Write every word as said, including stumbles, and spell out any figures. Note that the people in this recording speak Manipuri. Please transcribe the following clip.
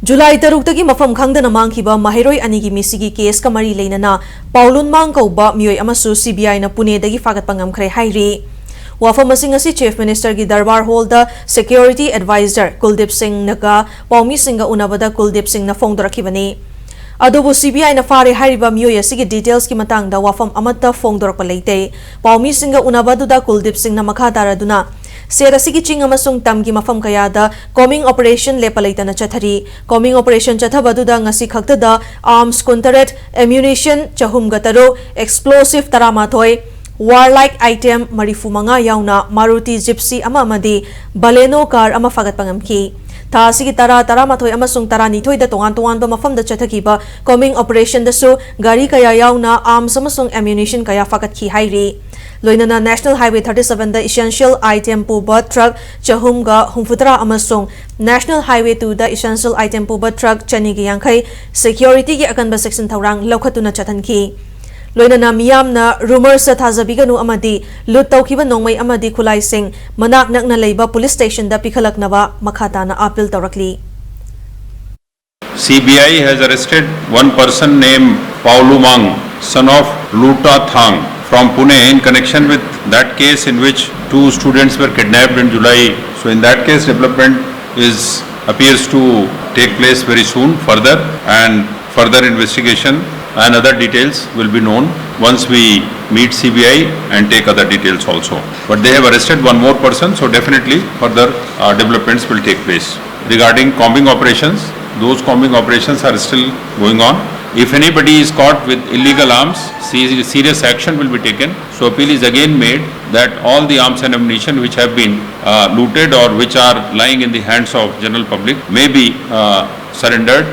ꯖꯨꯂꯥꯏ ꯇꯔꯨꯛꯇꯒꯤ ꯃꯐꯝ ꯈꯪꯗꯅ ꯃꯥꯡꯈꯤꯕ ꯃꯍꯩꯔꯣꯏ ꯑꯅꯤꯒꯤ ꯃꯤꯁꯤꯒꯤ ꯀꯦꯁꯀ ꯃꯔꯤ ꯂꯩꯅꯅ ꯄꯥꯎꯂꯨꯟꯃꯥꯡ ꯀꯧꯕ ꯃꯤꯑꯣꯏ ꯑꯃꯁꯨ ꯁꯤ ꯕꯤ ꯑꯥꯏꯅ ꯄꯨꯅꯦꯗꯒꯤ ꯐꯥꯒꯠꯄ ꯉꯝꯈ꯭ꯔꯦ ꯍꯥꯏꯔꯤ꯫ ꯋꯥꯐꯝ ꯑꯁꯤ ꯉꯁꯤ ꯆꯤꯐ ꯃꯤꯅꯤꯁꯇꯔꯒꯤ ꯗꯔꯕꯥꯔ ꯍꯣꯜꯗ ꯁꯦꯀ꯭ꯌꯨꯔꯤꯇꯤ ꯑꯦꯗꯚꯥꯏꯖꯔ ꯀꯨꯜꯗꯤꯞ ꯁꯤꯡꯅꯒ ꯄꯥꯎꯃꯤꯁꯤꯡꯒ ꯎꯅꯕꯗ ꯀꯨꯜꯗꯤꯞ ꯁꯤꯡꯅ ꯐꯣꯡꯗꯣꯔꯛꯈꯤꯕꯅꯤ꯫ ꯑꯗꯨꯕꯨ ꯁꯤ ꯕꯤ ꯑꯥꯏꯅ ꯐꯥꯔꯦ ꯍꯥꯏꯔꯤꯕ ꯃꯤꯑꯣꯏ ꯑꯁꯤꯒꯤ ꯗꯤꯇꯦꯜꯁꯀꯤ ꯃꯇꯥꯡꯗ ꯋꯥꯐꯝ ꯑꯃꯠꯇ ꯐꯣꯡꯗꯣꯔꯛꯄ ꯂꯩꯇꯦ꯫ ꯄꯥꯎꯃꯤꯁꯤꯡꯒ ꯎꯅꯕ ꯑꯗꯨꯗ ꯀꯨꯜꯗꯤꯞ ꯁꯤꯡꯅ ꯃꯈꯥ ꯇꯥꯔꯗꯨꯅ, ꯁ꯭ꯇꯦꯠ ꯑꯁꯤꯒꯤ ꯆꯤꯡ ꯑꯃꯁꯨꯡ ꯇꯝꯒꯤ ꯃꯐꯝ ꯀꯌꯥꯗ ꯀꯣꯝꯕꯤꯡ ꯑꯣꯄꯔꯦꯁꯟ ꯂꯦꯞꯄ ꯂꯩꯇꯅ ꯆꯠꯊꯔꯤ꯫ ꯀꯣꯝꯕꯤꯡ ꯑꯣꯄꯔꯦꯁꯟ ꯆꯠꯊꯕ ꯑꯗꯨꯗ ꯉꯁꯤ ꯈꯛꯇꯗ ꯑꯥꯔꯝꯁ ꯀꯨꯟꯇꯔꯦꯠ, ꯑꯦꯃ꯭ꯌꯨꯅꯤꯁꯟ ꯆꯍꯨꯝꯒ ꯇꯔꯨꯛ, ꯑꯦꯛꯁꯄ꯭ꯂꯣꯁꯤꯚ ꯇꯔꯥꯃꯥꯊꯣꯏ, ꯋꯥꯔꯂꯥꯏꯛ ꯑꯥꯏꯇꯦꯝ ꯃꯔꯤꯐꯨ ꯃꯉꯥ ꯌꯥꯎꯅ ꯃꯥꯔꯨꯇꯤ ꯖꯤꯞꯁꯤ ꯑꯃ ꯑꯃꯗꯤ ꯕꯂꯦꯅꯣ ꯀꯥꯔ ꯑꯃ ꯐꯥꯒꯠꯄ ꯉꯝꯈꯤ꯫ ꯊꯥ ꯑꯁꯤꯒꯤ ꯇꯔꯥ, ꯇꯔꯥꯃꯥꯊꯣꯏ ꯑꯃꯁꯨꯡ ꯇꯔꯥꯅꯤꯊꯣꯏꯗ ꯇꯣꯉꯥꯟ ꯇꯣꯉꯥꯟꯕ ꯃꯐꯝꯗ ꯆꯠꯊꯈꯤꯕ ꯀꯣꯝꯕꯤꯡ ꯑꯣꯄꯔꯦꯁꯟꯗꯁꯨ ꯒꯥꯔꯤ ꯀꯌꯥ ꯌꯥꯎꯅ ꯑꯥꯔꯝꯁ ꯑꯃꯁꯨꯡ ꯑꯦꯃ꯭ꯌꯨꯅꯤꯁꯟ ꯀꯌꯥ ꯐꯥꯒꯠꯈꯤ ꯍꯥꯏꯔꯤ꯫ ꯂꯣꯏꯅꯅ ꯅꯦꯁꯅꯦꯜ ꯍꯥꯏꯋꯦ ꯊꯥꯔꯇꯤ ꯁꯚꯦꯟꯗ ꯏꯁꯦꯟꯁꯤꯌꯦꯜ ꯑꯥꯏꯇꯦꯝ ꯄꯨꯕ ꯇ꯭ꯔꯛ ꯆꯍꯨꯝꯒ ꯍꯨꯝꯐꯨꯇꯔꯥ ꯑꯃꯁꯨꯡ ꯅꯦꯁꯅꯦꯜ ꯍꯥꯏꯋꯦ ꯇꯨꯗ ꯏꯁꯦꯟꯁꯤꯌꯦꯜ ꯑꯥꯏꯇꯦꯝ ꯄꯨꯕ ꯇ꯭ꯔꯛ ꯆꯅꯤꯒ ꯌꯥꯡꯈꯩ ꯁꯦꯀ꯭ꯌꯨꯔꯤꯇꯤꯒꯤ ꯑꯀꯟꯕ ꯆꯦꯛꯁꯤꯟ ꯊꯧꯔꯥꯡ ꯂꯧꯈꯠꯇꯨꯅ ꯆꯠꯍꯟꯈꯤ꯫ ꯂꯣꯏꯅꯅ ꯃꯤꯌꯥꯝꯅ ꯔꯨꯃꯔꯁꯇ ꯊꯥꯖꯕꯤꯒꯅꯨ ꯑꯃꯗꯤ ꯂꯨꯠ ꯇꯧꯈꯤꯕ ꯅꯣꯡꯃꯩ ꯑꯃꯗꯤ ꯈꯨꯠꯂꯥꯏꯁꯤꯡ ꯃꯅꯥꯛ ꯅꯛꯅ ꯂꯩꯕ ꯄꯨꯂꯤꯁ ꯁ꯭ꯇꯦꯁꯟꯗ ꯄꯤꯈꯠꯂꯛꯅꯕ ꯃꯈꯥ ꯇꯥꯅ appeal ꯇꯧꯔꯛꯂꯤ꯫ C B I has arrested one person named Paulu Mang, son of Luta Thang, from Pune, in connection with that case in which two students were kidnapped in July. So, in that case, development is appears to take place very soon further, and further investigation and other details will be known once we meet C B I and take other details also. But they have arrested one more person, so definitely further uh, developments will take place. Regarding combing operations, those combing operations are still going on. If anybody is caught with illegal arms, se- serious action will be taken. So appeal is again made that all the arms and ammunition which have been uh, looted or which are lying in the hands of general public may be uh, surrendered.